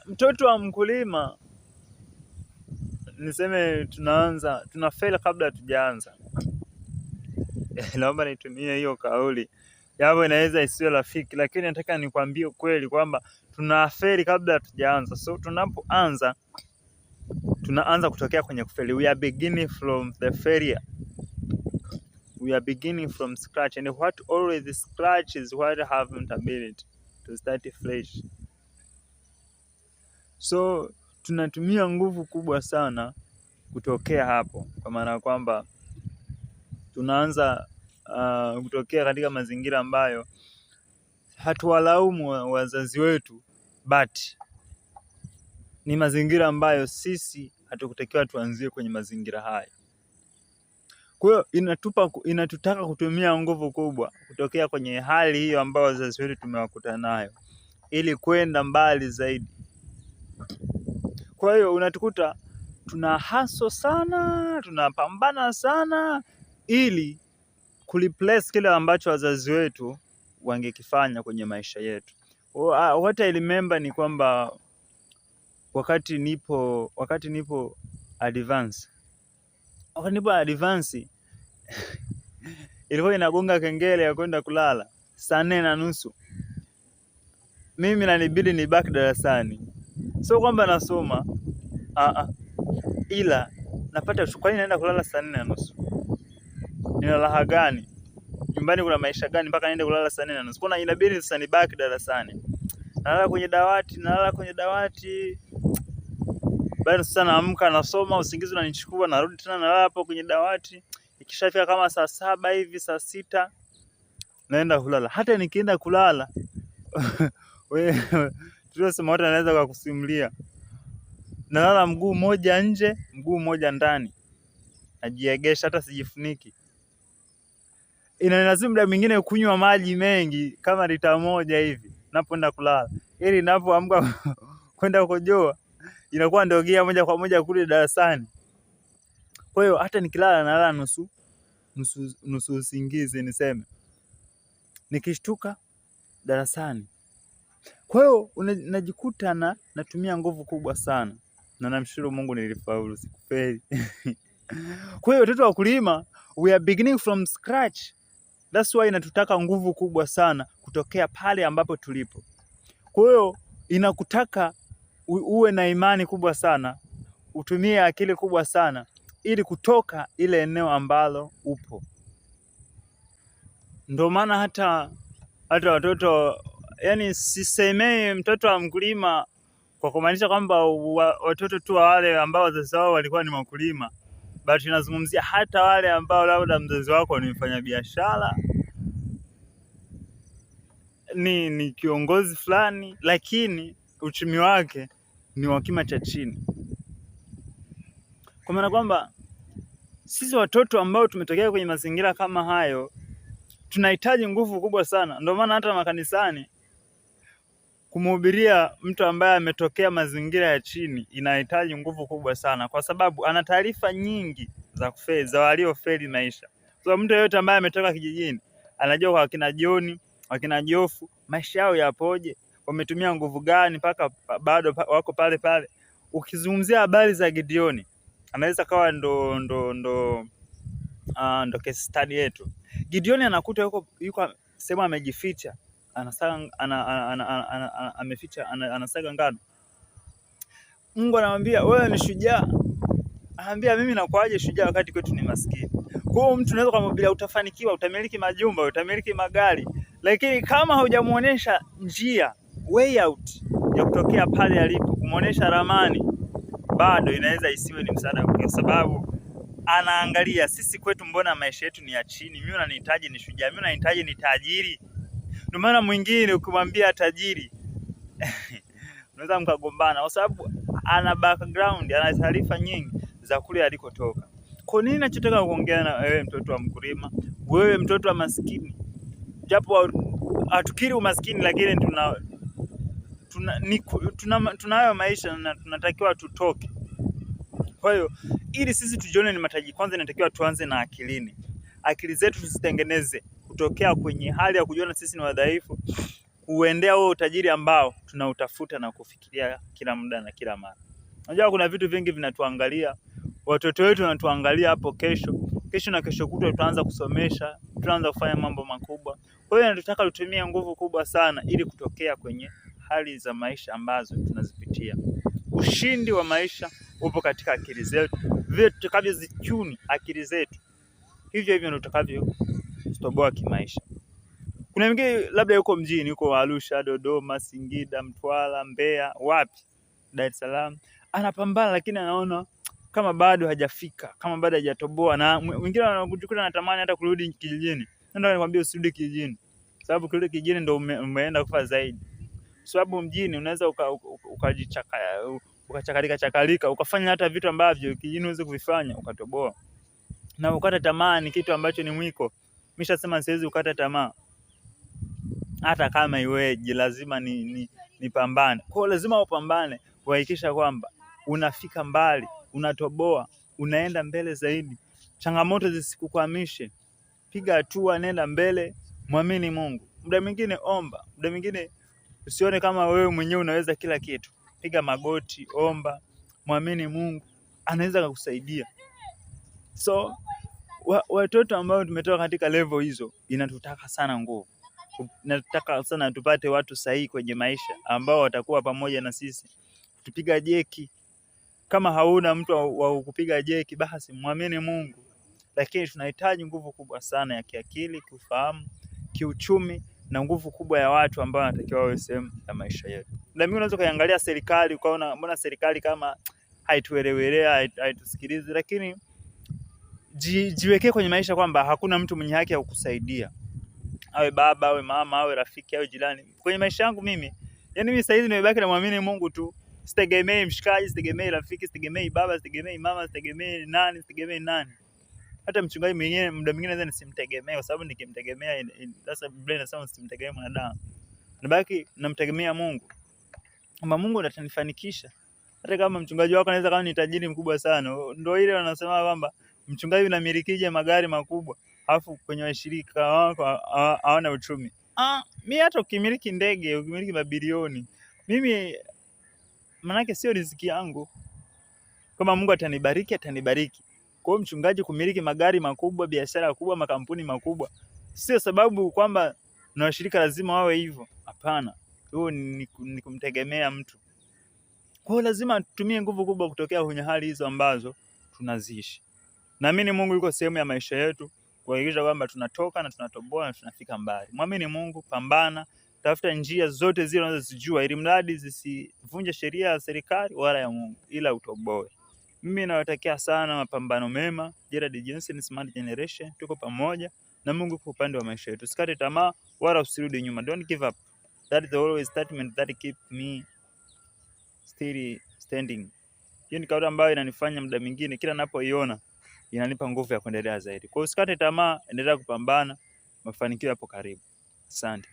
Mtoto wa mkulima, niseme tunaanza tuna kabla hatujaanza. Naomba nitumie hiyo kauli, japo inaweza isiwe rafiki, lakini nataka nikwambie ukweli kwamba tunafeli kabla hatujaanza. So tunapoanza tunaanza kutokea kwenye kufeli. We are beginning from the failure, we are beginning from scratch, and what always scratch is what haven't ability to start fresh. So tunatumia nguvu kubwa sana kutokea hapo, kwa maana kwamba tunaanza kutokea katika mazingira ambayo hatuwalaumu wazazi wetu, but ni mazingira ambayo sisi hatukutakiwa tuanzie kwenye mazingira hayo. Kwa hiyo inatupa inatutaka kutumia nguvu kubwa kutokea kwenye hali hiyo ambayo wazazi wetu tumewakuta nayo ili kwenda mbali zaidi. Kwa hiyo unatukuta tuna haso sana, tunapambana sana ili kureplace kile ambacho wazazi wetu wangekifanya kwenye maisha yetu. What I remember ni kwamba wakati nipo advance, wakati nipo advance ilikuwa inagonga kengele ya kwenda kulala saa 4:30, mimi nanibidi nibaki darasani. Sio kwamba nasoma a, ila napata kwa nini naenda kulala saa 4:30? Nina raha gani? Nyumbani kuna maisha gani mpaka niende kulala saa 4:30? Kuna inabidi sasa nibaki darasani, nalala kwenye dawati, nalala kwenye dawati. Bado sasa naamka nasoma, usingizi unanichukua, narudi tena nalala hapo kwenye dawati. Ikishafika kama saa 7 hivi, saa 6 naenda kulala. Hata nikienda kulala wewe tuliosema wote anaweza kukusimulia, nalala mguu mmoja nje, mguu mmoja ndani, najiegesha, hata sijifuniki. Inanilazimu muda mwingine kunywa maji mengi kama lita 1 hivi napoenda kulala, ili ninapoamka kwenda kukojoa inakuwa ndio gia moja kwa moja kule darasani. Kwa hiyo hata nikilala nalala nusu nusu nusu usingizi niseme, nikishtuka darasani. Kwa hiyo najikuta na natumia nguvu kubwa sana, na namshukuru Mungu nilifaulu, sikufeli. Kwa hiyo watoto wa wakulima, we are beginning from scratch. That's why inatutaka nguvu kubwa sana kutokea pale ambapo tulipo. Kwa hiyo inakutaka uwe na imani kubwa sana, utumie akili kubwa sana ili kutoka ile eneo ambalo upo. Ndio maana hata watoto, yani sisemei mtoto wa mkulima kwa kumaanisha kwamba watoto tu wale ambao wazazi wao walikuwa ni wakulima, but inazungumzia hata wale ambao labda mzazi wako ni mfanyabiashara, ni kiongozi fulani, lakini uchumi wake ni wa kima cha chini. Kwa maana kwamba sisi watoto ambao tumetokea kwenye mazingira kama hayo tunahitaji nguvu kubwa sana. Ndio maana hata makanisani kumhubiria mtu ambaye ametokea mazingira ya chini inahitaji nguvu kubwa sana, kwa sababu ana taarifa nyingi za kufeli, za waliofeli maisha. So mtu yeyote ambaye ametoka kijijini anajua kwa wakina Joni, wakina Jofu maisha yao yapoje, wametumia nguvu gani mpaka bado wako pale pale. Ukizungumzia habari za Gideoni, anaweza kawa ndo case study yetu. Gideoni anakuta yuko sehemu amejificha, anasaga ana, ana, ana, ana, ana, ana, ameficha anasaga ngano. Mungu anamwambia wewe ni shujaa. Anambia mimi nakuaje shujaa wakati kwetu ni maskini? Kwa hiyo mtu unaweza kumwambia utafanikiwa, utamiliki majumba, utamiliki magari, lakini kama hujamuonesha njia, way out ya kutokea pale alipo, kumuonesha ramani, bado inaweza isiwe ni msaada, kwa sababu anaangalia sisi kwetu, mbona maisha yetu ni ya chini? Mimi unanihitaji ni shujaa, mimi unanihitaji ni tajiri. Ndio maana mwingine ukimwambia tajiri unaweza mkagombana, kwa sababu ana background, ana taarifa nyingi za kule alikotoka. Kwa nini nachotaka kuongea na wewe mtoto wa mkulima, wewe mtoto wa maskini, japo hatukiri umaskini, lakini tunayo maisha na tunatakiwa tutoke. Kwa hiyo ili sisi tujione ni matajiri, kwanza inatakiwa tuanze na akilini. Akili zetu tuzitengeneze kutokea kwenye hali ya kujiona sisi ni wadhaifu Kuendea huo utajiri ambao tunautafuta na kufikiria kila muda na kila mara. Unajua kuna vitu vingi vinatuangalia, watoto wetu wanatuangalia hapo kesho, kesho na kesho kutwa tutaanza kusomesha, tutaanza kufanya mambo makubwa. Kwa hiyo nataka tutumie nguvu kubwa sana ili kutokea kwenye hali za maisha ambazo tunazipitia. Ushindi wa maisha upo katika akili zetu, vile tutakavyozichuni akili zetu, hivyo hivyo ndio tutakavyotoboa kimaisha. Kuna wengine labda yuko mjini, yuko Arusha, Dodoma, Singida, Mtwara, Mbeya, wapi, Dar es Salaam, anapambana lakini anaona kama bado hajafika, kama bado hajatoboa, na mwingine anajikuta anatamani hata kurudi kijijini. Ndio nikwambia usirudi kijijini, sababu kurudi kijijini ndio umeenda kufa zaidi, sababu mjini unaweza ukajichaka ukachakalika chakalika ukafanya hata vitu ambavyo kijijini huwezi kuvifanya ukatoboa. Na ukata tamaa ni kitu ambacho ni mwiko. Nimeshasema siwezi ukata tamaa hata kama iweje, lazima ni nipambane. Kwa hiyo lazima upambane kuhakikisha kwamba unafika mbali, unatoboa, unaenda mbele zaidi. Changamoto zisikukwamishe, piga hatua, nenda mbele, mwamini Mungu. Muda mwingine omba, muda mwingine usione kama wewe mwenyewe unaweza kila kitu. Piga magoti, omba, mwamini Mungu, anaweza kukusaidia. So watoto ambao tumetoka katika level hizo, inatutaka sana nguvu, inatutaka sana tupate watu sahihi kwenye maisha ambao watakuwa pamoja na sisi kutupiga jeki. Kama hauna mtu wa kukupiga jeki, basi mwamini Mungu. Lakini tunahitaji nguvu kubwa sana ya kiakili, kiufahamu, kiuchumi na nguvu kubwa ya watu ambao wanatakiwa wawe sehemu ya maisha yetu. Na mimi unaweza kuangalia serikali ukaona mbona serikali kama haituelewelea, haitusikilizi, lakini jiwekee kwenye maisha kwamba hakuna mtu mwenye haki ya kukusaidia, awe baba, awe mama, awe rafiki, awe jirani. Kwenye maisha yangu mimi, yani mimi sasa hivi nimebaki na muamini Mungu tu. Sitegemei mshikaji, sitegemei rafiki, sitegemei baba, sitegemei mama, sitegemei nani, sitegemei nani. Hata mchungaji mwingine muda mwingine naweza nisimtegemee, kwa sababu nikimtegemea, sasa Biblia inasema usimtegemee mwanadamu. Nabaki namtegemea Mungu. Kama Mungu ndiye atanifanikisha. Hata kama mchungaji wako anaweza kama ni tajiri mkubwa sana, ndio ile wanasema kwamba mchungaji unamilikije magari makubwa, alafu kwenye washirika wako hawana uchumi. Ah, mi hata ukimiliki ndege, ukimiliki mabilioni, mimi manake sio riziki yangu. Kama Mungu atanibariki, atanibariki. Kwa hiyo mchungaji kumiliki magari makubwa, biashara kubwa, makampuni makubwa, sio sababu kwamba na washirika lazima wawe hivyo. Hapana, huo ni kumtegemea mtu. Kwa hiyo lazima tutumie nguvu kubwa kutokea kwenye hali hizo ambazo tunaziishi. Naamini Mungu yuko sehemu ya maisha yetu kuhakikisha kwamba tunatoka na tunatoboa na tunafika mbali. Mwamini Mungu, pambana, tafuta njia zote zile unazozijua ili mradi zisivunje sheria ya serikali wala ya Mungu, ila utoboe. Mimi nawatakia sana mapambano mema. Gerald Johnson, Smart Generation, tuko pamoja na Mungu kwa upande wa maisha yetu. Usikate tamaa wala usirudi nyuma. Don't give up. That is the always statement that keep me still standing. Hiyo ni kauli ambayo inanifanya muda mwingine kila ninapoiona inanipa nguvu ya kuendelea zaidi. Kwa hiyo usikate tamaa, endelea kupambana, mafanikio yapo karibu. Asante.